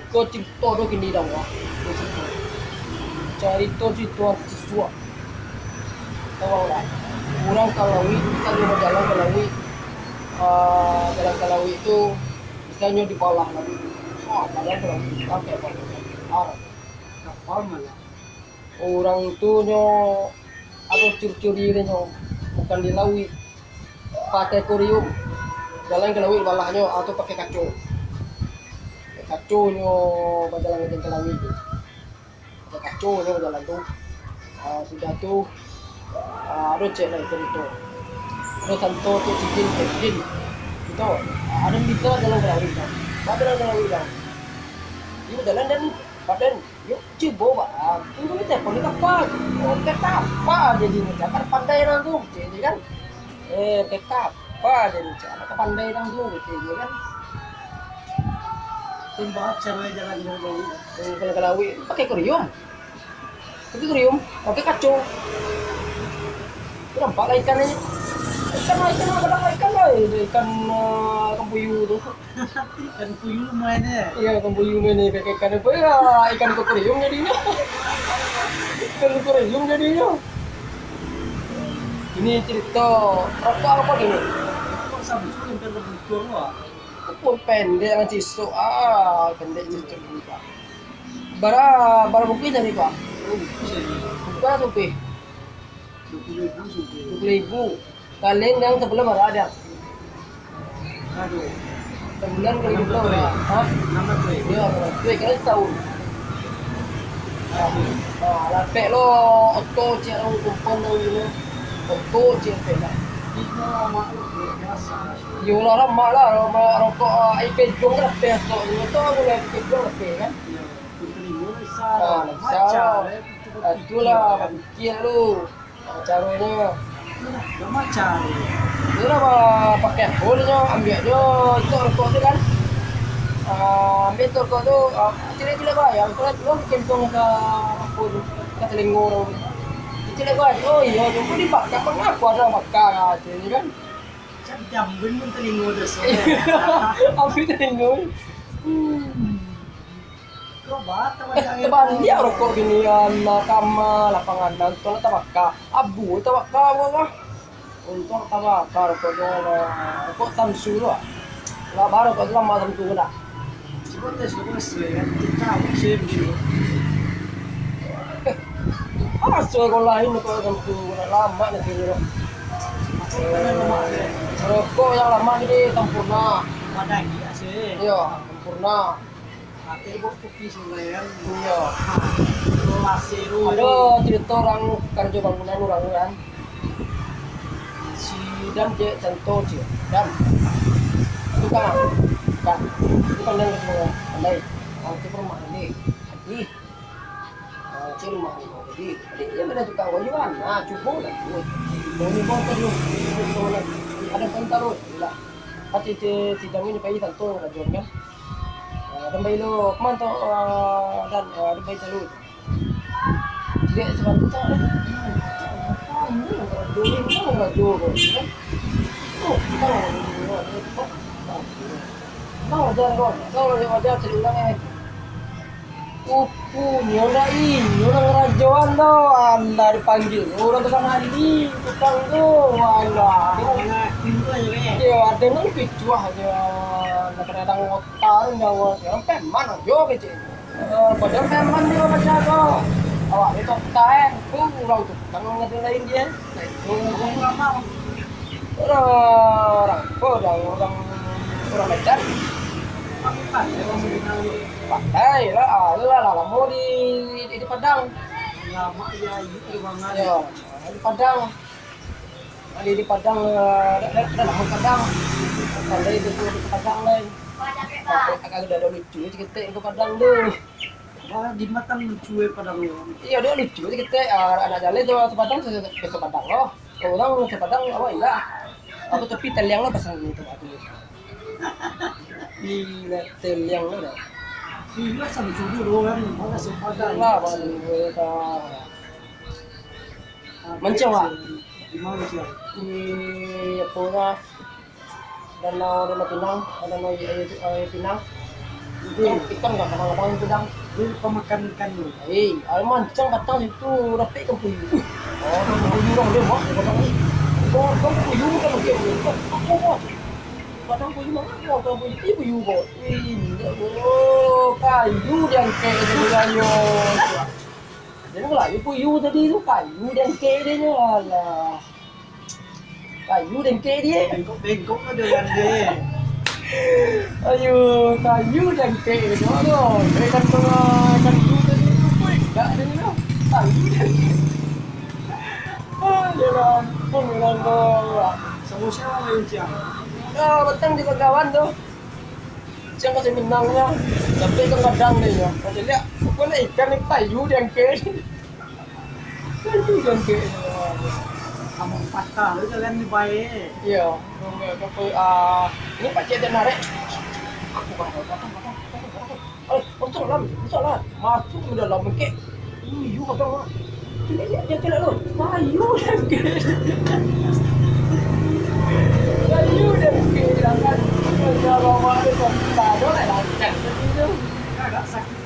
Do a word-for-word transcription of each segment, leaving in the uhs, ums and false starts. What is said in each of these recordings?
Ko carito do kini dang, wah. Carito-carito sisuak. Tau lah. Urang ka lauik, misalnyo bajalan ka lauik. Ah, jalan ka lauik tu, misalnyo dibalah lauik. Ah, bajalan ka lauik, pakai apa? Ar. Kapal malah. Urang tu nyo ado curi-curi nyo, bukan di lauik. Pakai kurium. Jalan ka lauik balahnyo, atau pakai kaco. Pakai kaco nyo bajalan ka lauik tu. Pakai kaco nyo bajalan tu. Ah, sudah tu, ah, ado cek lai carito. Ado santo tu sidin, sidin. Gitu. Ah, ado bisa jalan ka lauik tu. Bajalan ka lauik tu. Iyo, jalan dan badan. Yo, cubo, Pak. Ah, tunggu ni, telepon ni kapal. Oh, kapal jadi ni. Kan pandai orang tu, gitu kan. Eh, kapal jadi ni. Anak pandai orang tu, gitu kan. Tembak cara jalan dulu. Eh, kalau kalau pakai kurium. Pakai kurium, pakai kaco. Nampak lah ikan ni. Ikan, ikan, ikan, ikan, ikan, ah, ikan puyuh tu. Ikan puyuh main, eh? Iyo, ikan puyuh main ni, ikan, ikan apa ya? Ikan akuarium jadinyo. Ikan akuarium jadinyo. Ini carito rokok apo kini? Rokok Samsung yang pendek buntuang, wah. Pun pendek lah sisok. Ah, pendek sisok ini, Pak. Bara, bara bungkuih tadi, Pak? Bungkuih tadi. Bara bungkuih? Dua puluh ribu sudah. Dua puluh ribu. Kaleng yang sabulan bara ado? Aduh. Sabulan dua ribu bara. Hah? Enam ratus ribu. Yo, enam ratus ribu. Kalau setahun. Aduh. Ah, lapek lo, oto ciek lo, kumpon lo, gitu. Oto ciek lapek lah. Itu lama lo, biasa. Yo lah, lama lah, lama rokok, ah, aia pejuang kan lapek oto. Oto aku lah aia pejuang lapek kan. Yo, pun terima, bisa. Ah, bisa. Macam, eh, itu. Itulah, pikir lu. Caronyo. Itulah, dah macam. Itulah, ba-, pakai hole nyo, ambiak nyo, itu rokok tu kan. Ah, ambiak tu rokok tu, ah, cilik-cilik bayar, kalau tu kan kentong ka, apo tu, ka telingo tu. Cilik bayar, oh iyo, tu pun dibakar, kenapa ada bakar, ah, tu kan. Macam jambun pun telingo tu, so. Apa telingo? Hmm. Eh, tabaliak rokok binian, ah, kama, lapangan, untuang lah tabaka. Abu tabaka, wah, wah. Untuang tabaka rokok tu, ah, rokok Samsu tu, ah. Lah, baru rokok tu lama Samsu tu dah. Cubo tes rokok sesuai kan. Kita musim dulu. Eh, ah, sesuai kau lain rokok Samsu, lama nanti dulu. Rokok yang lama jadi Sampoerna. Padan dia sih. Iya, Sampoerna. Ati buek kopi sungaian. Iyo. Ado carito urang karajo bangunan urang tu kan. Si Dan je contoh je. Dan. Tukang. Tukang. Itu pandai, pandai. Ah, itu rumah ini. Adi. Ah, itu rumah ini. Jadi, dia mana tukang kayu kan? Nah, cubo lah. Mau ni bawah tadi. Ado pun taruh lah. Pasti si, si Dan ini pai tantu karajo kan. Ah, dan bayi lo, kemana tu, ah, Dan, ah, dan bayi talu. Dia sebab tu tak ada. Apa ni, rajo ni, mana rajo tu, kan? Oh, kita orang ni, kita orang ni. Tahu aja kau, tahu aja cari orang, eh. Upunyo ndak inyo nan ngarajoan doh, alah dipanggianyo urang tu kan ahli tukang tu, alah. Iyo, ado nan picuah ajo, kadang-kadang otak tu nyawa, urang preman ajo kecek. Eh, padahal preman juo macam tu. Awak ni otak, eh, urang tukang ngadelain dia. Urang, urang, urang, urang, urang Medan. Pandai lah, ah, lah, lah, lamo di, di, di Padang. Lamo ya, di Padang. Di, di Padang, eh, dah, dah, dah lamo Padang. Pandai di, di Padang lah. Agak, agak ado lucu saketek di Padang tu. Malah di mata lucu, eh, Padang tu. Iyo, ado lucu saketek, ah, anak jaleh tu, Padang, se-, se-, Padang lo. Urang Padang awak indak. Aku tapi taliang lah pasal itu aku. Gila, taliang lah dah. Gila, sama dulu lo kan, mana sempat dah. Lah, baru kita. Mancing, Wak? Di mana sih? Di apa lah? Danau, Danau Pinang, Danau Aia, Aia Pinang. Ikan, ikan nggak kadang-kadang itu, Dang. Ini pemakan ikan ni. Eh, almancang batang itu rapek kan puyuh. Oh, puyuh orang dia, Mak, batang ni. Kau, kau puyuh bukan pakai puyuh. Kau, kau, kau. Batang puyuh mana? Kau, kau puyuh. Ini puyuh kau. Ih, indak, bro. Kayu diangkek itu, kayu. Jadi kalau kayu puyuh tadi tu, kayu diangkek dia nyo. Alah. Kayu dengkek dia. Bengkok-bengkok aja kan dia. Ayo, kayu dengkek dia. Aduh, dia kan tengah kayu tadi tu, weh, tak ada ni lah. Kayu dengkek. Ah, yalah, ampun orang tu. Sama siapa main ciang? Ah, batang di kawan tu. Siang kasi minang nyo. Tapi ikan gadang ni nyo. Kau lihat, bukan ikan ni, kayu diangkek. Kayu diangkek. Amang patah tu jalan ni baik. Iyo. Nunggu apa, ah, ini pacik dia narik. Aku bakal potong, potong, potong, potong. Eh, masuk dalam, masuk dalam. Masuk ke dalam, kek. Iyo, kata orang. Cuma dia, dia kena tu. Kayu diangkek. Kayu diangkek. Jangan. Kalau ada tu, tak ada lah, langkah. Agak sakit.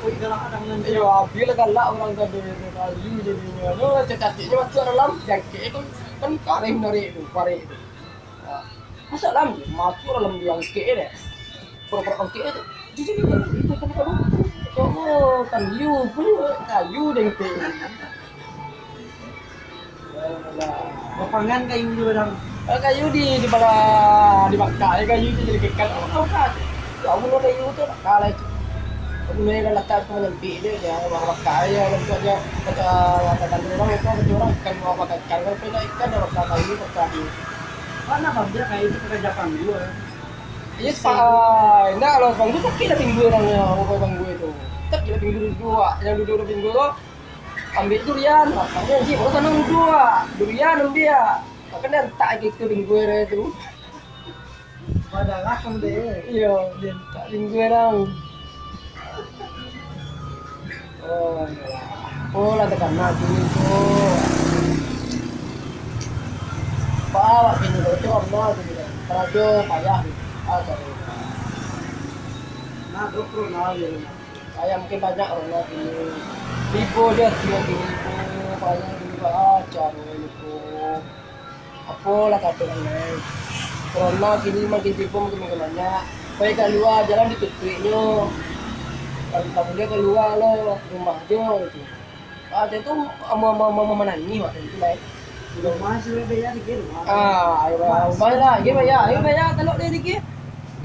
Iyo, habis lah galak urang tadi tu, kayu jadinyo. Nyo, cacik-cacik je masuak dalam, jangkek tu kan kareh narik tu, kareh tu. Ha. Masuak dalam, masuak dalam jangkek deh. Pura-pura angkek tu. Jijik, jijik, jijik, jijik, jijik. Oh, kan kayu punyo, kayu jangkek. Bapangan kayu tu, Dang? Eh, kayu di, di bala, dibakar je kayu tu jadi kekal. Oh, bakar. Aku bunuh kayu tu, bakar lah tu. Aku bunuh kan latak tu, manyampi dia, dia bakar je, bantuak dia, macam kata urang itu, kata urang ikan, mau bakar ikan, kalau kena ikan, dah bakar kayu, bakar dia. Mana bang, dia kayu tu pakai japang dua, ya? Iya, pa-, indak, kalau panggul sakit lah pinggul orang, orang panggul tu. Sakit lah pinggul dua, yang duduk di pinggul tu. Ambiak durian, maknyo jik baru tanam dua. Durian ambiak. Maknyo dia antak gitu pinggul tu. Padahal kan deh. Iyo, dia antak pinggul orang. Oh, iyolah. Oh, lah takana kini tu. Bawa kini tu, tu Allah tu. Karajo payah. Ah, sorry. Nah, dokter nah, dia. Ayam makin banyak urang lah kini. Ribu je, tigo ribu, banyak ribu, ah, caro lupo. Apolah kato lai. Corona kini makin tibo, makin, makin banyak. Pai kalua, jalan ditutuiknyo. Kalau tak boleh kalua lo, rumah jo gitu. Ah, tu amu, amu, amu, amu manangih waktu itu lai. Rumah sudah bayar dikit, rumah. Ah, ayo, rumah lah, ayo bayar, ayo bayar, talok dia dikit.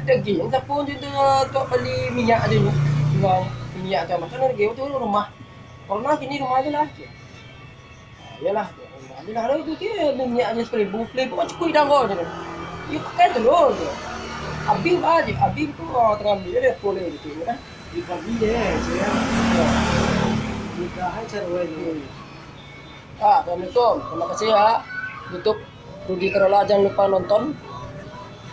Daging, siapa je tu, tu beli minyak je. Jual minyak tu, makan harga tu rumah. Corona kini rumah je lah. Iyalah, rumah je lah. Kalau tu kira minyak je seribu, seribu kan cukup dah kau je. Dia pakai terus je. Habis aja, habis tu, ah, terambil dia boleh gitu kan. Dibagi je, ya. Mudah aja, weh. Hmm. Ah, assalamualaikum. Terima kasih ya, YouTube Rudy Karola. Jangan lupa nonton,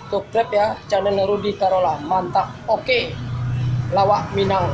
subscribe ya channel Rudy Karola. Mantap. Oke. Lawak Minang.